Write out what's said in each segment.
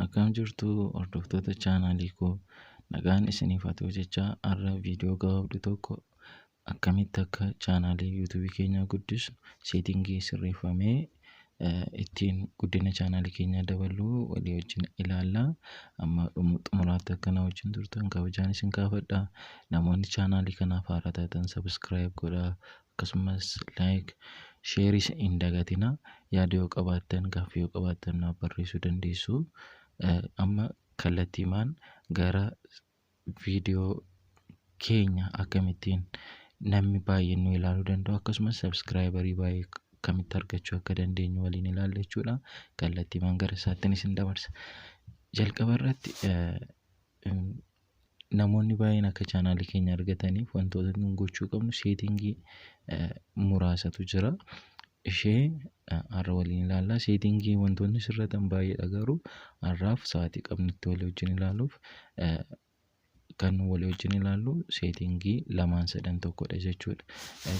Akkam jirtu hordoftoota chaanaalii koo, nagaan isiniif haa ta'u jechaa, har'a viidiyoo gabaabduu tokko akkamitti akka chaanaalii yuutuubii keenyaa guddisnu, seetingii sirreeffamee ittiin guddina chaanaalii keenyaa dabaluu walii wajjin ilaalla. Amma xumuraatti akka na wajjin turtan kabajaan isin gaafadha. Namoonni chaanaalii kanaaf haaraa taatan subscribe godhaa, akkasumas like, sheeris hin dagatina. Yaada yoo qabaattan, gaaffii yoo qabaattan naaf barreessuu dandeessu. Amma kallattiimaan gara viidiyoo keenya akkamittiin namni baay'een nu ilaaluu danda'u, akkasumas sabskraayibarii baay'ee akkamitti argachuu akka dandeenyu waliin ilaalla jechuudha. Kallattiimaan gara isaattiin isin dabarsa. Jalqaba irratti namoonni baay'een akka chaanaalii keenya argataniif wantoota nun gochuu qabnu seetingii muraasatu jira. Ishee har'a waliin ilaalla. Seetingii wantoonni sirratan baay'eedha, garuu har'aaf sa'aatii qabnutti walii wajjin ilaaluuf kan walii wajjin ilaallu seetingii lamaan sadan tokkodha jechuudha.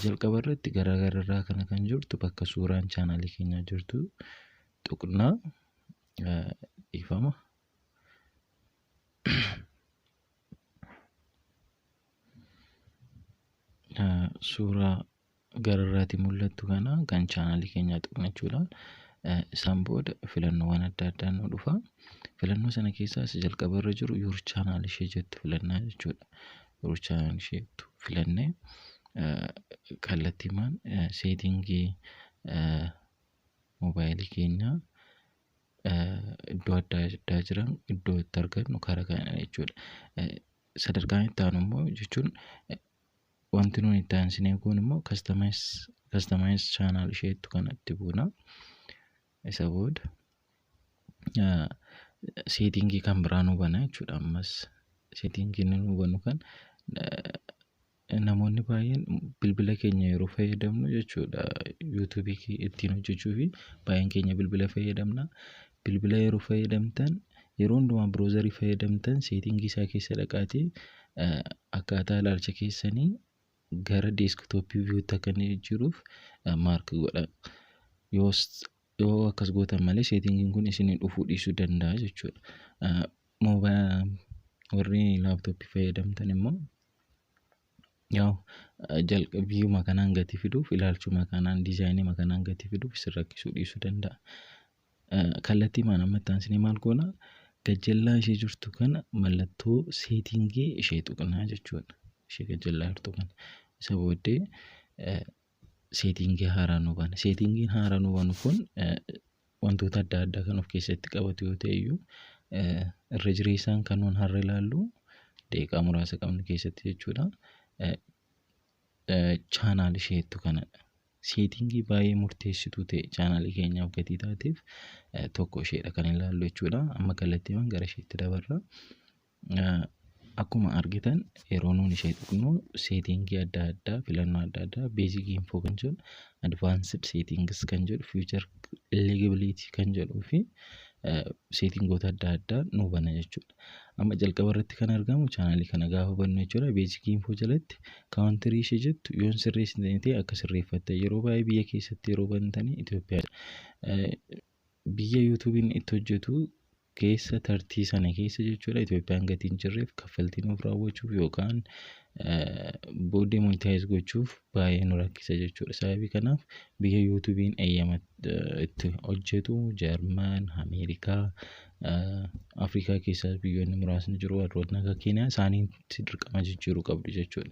Jalqaba irratti gara gararraa kana kan jirtu, bakka suuraan chaanaalii keenyaa jirtu tuqnaa, dhiifama. Suuraa gararraatti mul'attu kana kan chaanaalii keenyaa tuqna jechuudha. Isaan booda filannoowwan adda addaa nu dhufa. Filannoo sana keessaa isa jalqaba irra jiru your channel ishee jettu filannaa jechuudha. Your channel ishee jettu filannee kallattiimaan seetingii moobaayilii keenyaa iddoo adda addaa jiran iddoo itti argannu karaa kana jechuudha. Sadarkaan itti aanu immoo, jechuun wanti nuyi itti aansinee goonu immoo, customize channel isheettu kanatti buuna. Isa booda seetingii kan biraa nu bana jechuudha. Ammas seetingii inni nu banu kan namoonni baay'een bilbila keenya yeroo fayyadamnu jechuudha, yuutuubii ittiin hojjechuu fi baay'een keenya bilbila fayyadamna. Bilbila yeroo fayyadamtan, yeroo hundumaa biroozarii fayyadamtan, seetingii isaa keessa dhaqaatii akkaataa ilaalcha keessanii gara deeskitooppii viiyuutti akka inni jijjiiruuf mark godha. Yoo akkas gootan malee seetingiin kun isinii dhufuu dhiisuu danda'a jechuudha. Warri laaptooppii fayyadamtan immoo yaa'u jalqabiyyuma kanaan gati fiduuf, ilaalchuma kanaan, diizaayinii kanaan gati fiduuf isin rakkisuu dhiisuu danda'a. Kallattii maan amma itti aansinee maal goona? Gajjallaa ishee jirtu kana mallattoo seetingii ishee tuqnaa jechuudha. Ishee gajjallaa jirtu kana. Isa booddee seetingii haaraa nu bana. Seetingiin haaraa nu banu kun wantoota adda addaa kan of keessatti qabatu yoo ta'e iyyuu, irra jireessaan kan nuun har'a ilaallu daqiiqaa muraasa qabnu keessatti jechuudha. Chaanaal isheettu kanadha. Seetingii baay'ee murteessituu ta'e chaanaalii keenyaaf gatii taateef tokko isheedha kan ilaallu jechuudha. Amma kallattiiwwan gara isheetti dabarra. Akkuma argitan yeroo nuun ishee tuqnu seetingii adda addaa, filannoo adda addaa, basic info kan jedhu, advanced settings kan jedhu, feature eligibility kan jedhuu fi seetingoota adda addaa nu bana jechuudha. Amma jalqaba irratti kan argamu chaanaalii kana gaafa bannu jechuudha. Basic info jalatti country ishee jettu yoon sirreessitanii ta'e akka sirreeffattan, yeroo baay'ee biyya keessatti yeroo bantanii Itoophiyaa biyya yuutuubiin itti hojjetu keessa tartii sana keessa jechuudha. Itoophiyaan gatii hin jirreef kaffaltii nuuf raawwachuuf yookaan booddee monetize gochuuf baay'ee nu rakkisa jechuudha. Sababii kanaaf biyya yuutuubiin eeyyama itti hojjetu Jarman, Ameerikaa, Afrikaa keessaas biyyoonni muraasni jiru, warroonni akka Keeniyaa isaaniitti dirqama jijjiiruu qabdu jechuudha.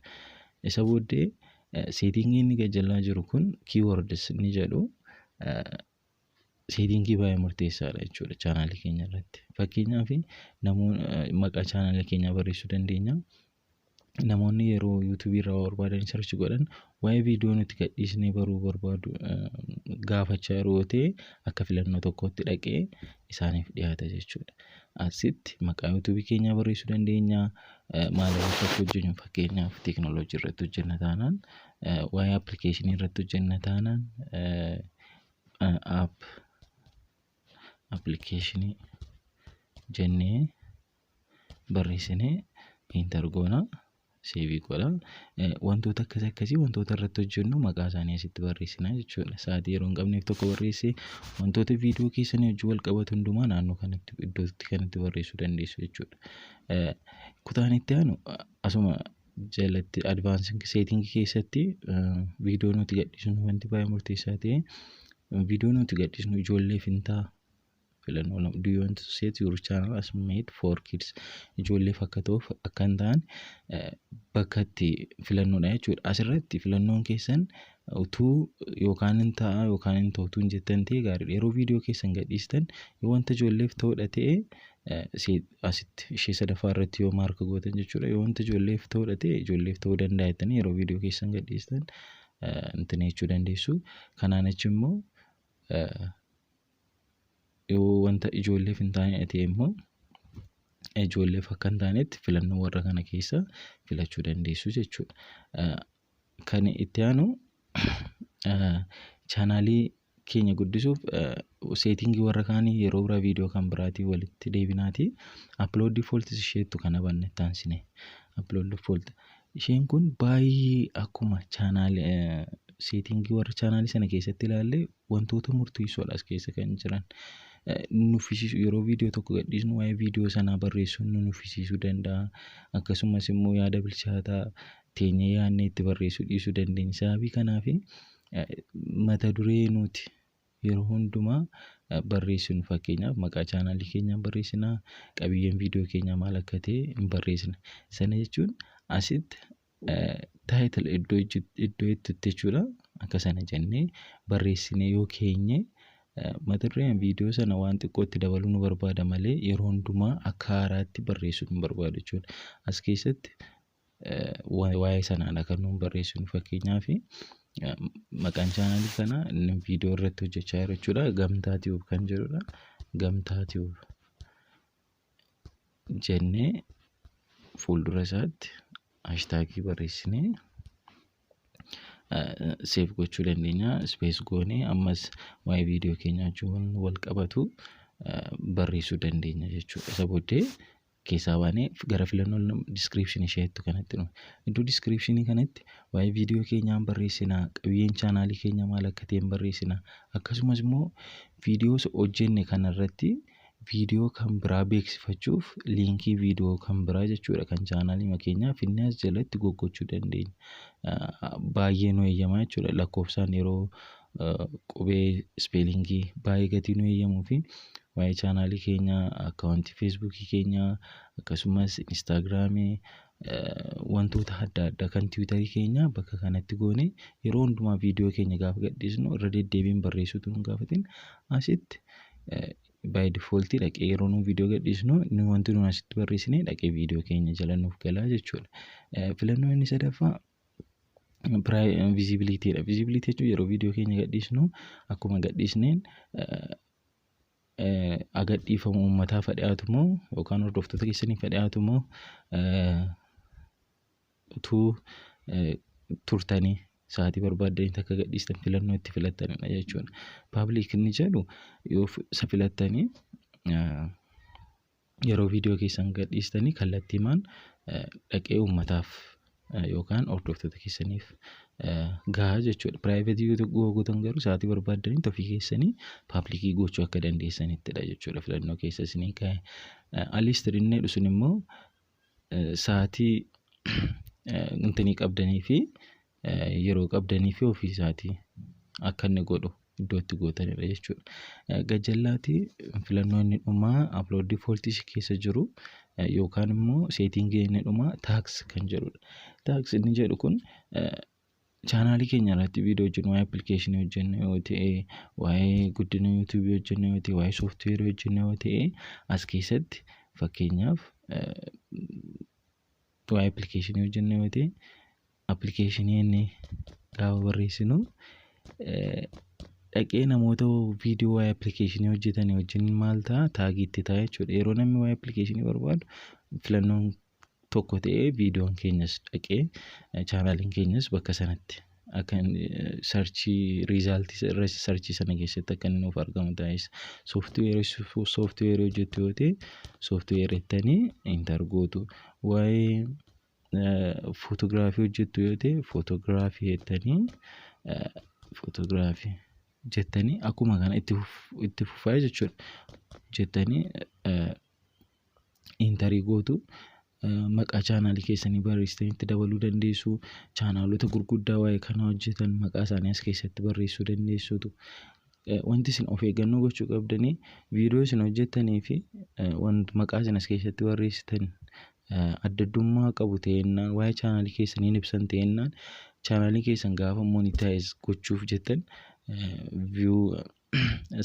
Isa booddee seetingii inni gajjallaa jiru kun keywords inni jedhu seetingii baay'ee murteessaadha jechuudha chaanaalii keenya irratti. Fakkeenyaaf namoonni maqaa chaanaalii keenyaa barreessuu dandeenya. Namoonni yeroo yuutuubii irraa barbaadan search godhan, waa'ee viidiyoo nuti gadhiisnee baruu barbaadu gaafachaa yeroo ta'e, akka filannoo tokkotti dhaqee isaaniif dhiyaata jechuudha. Asitti maqaa yuutuubii keenyaa barreessuu dandeenya. Maal irratti akka hojjennu, fakkeenyaaf teekinooloojii irratti hojjenna taanaan, waa'ee appilikeeshinii irratti hojjenna taanaan, app appilikeeshinii jennee barreessinee enter goona, save godha. Wantoota akkas akkasii, wantoota irratti hojjennu maqaa isaanii asitti barreessina jechuudha. Sa'aatii yeroo hin qabneef tokko barreessee, wantoota viidiyoo keessanii wajjin wal qabatu hundumaa naannoo kanatti, iddootti kanatti barreessuu dandeessu jechuudha. Kutaan itti aanu asuma jalatti advanced setting keessatti viidiyoo nuti gadhiisnu, wanti baay'ee murteessaa ta'e, viidiyoo nuti gadhiisnu ijoolleef hin ta'a. Filannoo lama: do you want to set your channel as made for kids? Ijoolleef akka ta'uuf akka hin taane bakka itti filannoodha jechuudha. Asirratti filannoon keessan utuu yookaan hin ta'a yookaan hin ta'u utuu hin jettan ta'e gaariidha. Yeroo viidiyoo keessan gadhiistan yoo wanta ijoolleef ta'udha ta'e, asitti ishee sadaffaa irratti yoo mark gootan jechuudha. Yoo wanta ijoolleef ta'udha ta'e, ijoolleef ta'uu danda'a jettanii yeroo viidiyoo keessan gadhiistan intin jechuu dandeessu. Kanaan achi immoo yoo wanta ijoolleef hin taane ta'e immoo, ijoolleef akka hin taanetti filannoo warra kana keessa filachuu dandeessu jechuudha. Kan itti aanu chaanaalii keenya guddisuuf setting warra kaanii yeroo biraa viidiyoo kan biraatiin walitti deebinaati. Upload default isheettu kana banne taansine. Upload default isheen kun baay'ee akkuma chaanaalii setting warra chaanaalii sana keessatti ilaalle wantoota murteessoodha as keessa kan jiran. Nuffisiisu, yeroo viidiyoo tokko gadhiisnu waa'ee viidiyoo sanaa barreessuun nu nuffisiisuu danda'a. Akkasumas immoo yaada bilchaataa teenyee yaadnee itti barreessuu dhiisuu dandeenya. Sababii kanaaf mata duree nuti yeroo hundumaa barreessinu, fakkeenyaaf maqaa chaanaalii keenyaa barreessinaa, qabiyyeen viidiyoo keenyaa maal akka ta'e hin barreessina. Sana jechuun asitti title iddoo iddoo itti jechuudha. Akka sana jennee barreessinee yoo keenye, mata dureen viidiyoo sana waan xiqqootti dabaluu nu barbaada malee yeroo hundumaa akka haaraatti barreessuu nu barbaadu jechuudha. As keessatti waa'ee sanaadha kan nuun barreessinu. Fakkeenyaaf maqaan chaanaalii kanaa inni viidiyoo irratti hojjechaa jiru jechuudha. Gamtaa Tube kan jedhudha. Gamtaa Tube jennee fuuldura isaatti hashtag barreessinee save gochuu dandeenya. Space goonee ammas waa'ee viidiyoo keenyaa wajjin wal qabatu barreessuu dandeenya jechuudha. Isa booddee keessaa baanee gara filannoo description isheettu kanatti dhufu. Iddoo description kanatti waa'ee viidiyoo keenyaa barreessinaa, qabiyyeen chaanaalii keenyaa maal akka ta'e barreessinaa, akkasumas immoo viidiyoo hojjenne kanarratti viidiyoo kan biraa beeksifachuuf liinkii viidiyoo kan biraa jechuudha kan chaanaalii keenyaa finnee as jalatti goggochuu dandeenya. Baay'ee nu eeyyamaa jechuudha, lakkoofsaan yeroo qubee spelling baay'ee gatii nu eeyyamuu fi waa'ee chaanaalii keenyaa, akkaawuntii feesbuukii keenyaa, akkasumas instaagiraamii, wantoota adda addaa kan tiwiitarii keenyaa bakka kanatti goone yeroo hundumaa viidiyoo keenya gaafa gadhiisnu irra deddeebiin barreessuutu nu gaafatin, asitti by default dhaqee yeroo nu viidiyoo gadhiisnu nu wanti nu asitti barreessine dhaqee viidiyoo keenya jala nuuf galaa jechuudha. Filannoo inni sadaffaa visibilitydha. Visibility jechuun yeroo viidiyoo keenya gadhiisnu akkuma gadhiisneen agadhiifamu uummataaf dhiyaatu moo yookaan hordoftoota keessaniif dhiyaatu moo utuu turtanii sa'aatii barbaaddanitti akka gadhiistan filannoo itti filattanidha jechuudha. Public inni jedhu yoo isa filattanii, yeroo viidiyoo keessan gadhiistanii kallattiimaan dhaqee uummataaf yookaan hordoftoota keessaniif gahaa jechuudha. Private yoo gootan garuu sa'aatii barbaaddanitti ofii keessanii public gochuu akka dandeessanittidha jechuudha filannoo keessa isinii kaa'e. Unlisted inni jedhu sun immoo sa'aatii intinii qabdanii fi yeroo qabdanii fi ofii isaatii akka inni godhu iddoo itti gootanidha jechuudha. Gajjallaatti filannoo inni dhumaa upload default keessa jiru yookaan immoo setting inni dhumaa tags kan jedhudha. Tags inni jedhu kun chaanaalii keenya irratti viidiyoo hojjennu, waa'ee appilikeeshinii hojjennu yoo ta'e, waa'ee guddina yuutuubii hojjennu yoo ta'e, waa'ee sooftiweerii hojjennu yoo ta'e, as keessatti fakkeenyaaf waa'ee appilikeeshinii hojjennu yoo ta'e, appilikeeshinii inni gaafa barreessinu dhaqee namoota viidiyoo waa'ee appilikeeshinii hojjetan wajjin maal ta'a, tag itti ta'a jechuudha. Yeroo namni waa'ee appilikeeshinii barbaadu filannoon tokko ta'ee viidiyoon keenyas dhaqee chaanaaliin keenyas bakka sanatti Akka search result irra search sana keessatti akka inni nuuf argamu taasisa. Software hojjettu yoo ta'e, software jettanii enter gootu. Waa'ee photography hojjettu yoo ta'e, photography jettanii, photography jettanii akkuma kana itti fufaa jechuudha. Jettanii enter gootu. Maqaa chaanaalii keessanii barreessitanii itti dabaluu dandeessu. Chaanaalota gurguddaa waa'ee kanaa hojjetan maqaa isaanii as keessatti barreessuu dandeessuutu. Wanti isin of eeggannoo gochuu qabdanii, viidiyoo isin hojjettanii fi wanti maqaa isin as keessatti barreessitan adda addummaa qabu ta'ennaan, waa'ee chaanaalii keessanii hin ibsan ta'ennaan, chaanaalii keessan gaafa monetize gochuuf jettan view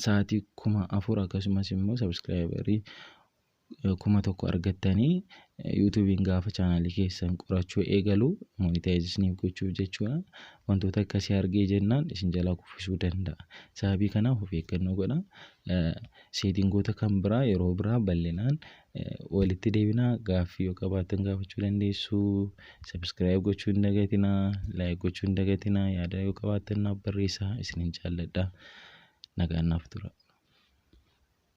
sa'aatii 4000 akkasumas immoo subscriber 1000 argattanii, YouTubeiin gaafa chaanaalii keessan qorachuu eegalu monetize isiniif gochuuf jechuudha. Wantoota akkasii argee jennaan isin jalaa kuffisuu danda'a. Sababii kanaaf of eeggannoo godhaa. Settingoota kan biraa yeroo biraa bal'inaan walitti deebinaa. Gaaffii yoo qabaattan gaafachuu dandeessu. Subscribe gochuu hin dagatinaa. Like gochuu hin dagatinaa. Yaada yoo qabaattan naaf barreessaa. Isinin jaalladha. Nagaan naaf tura.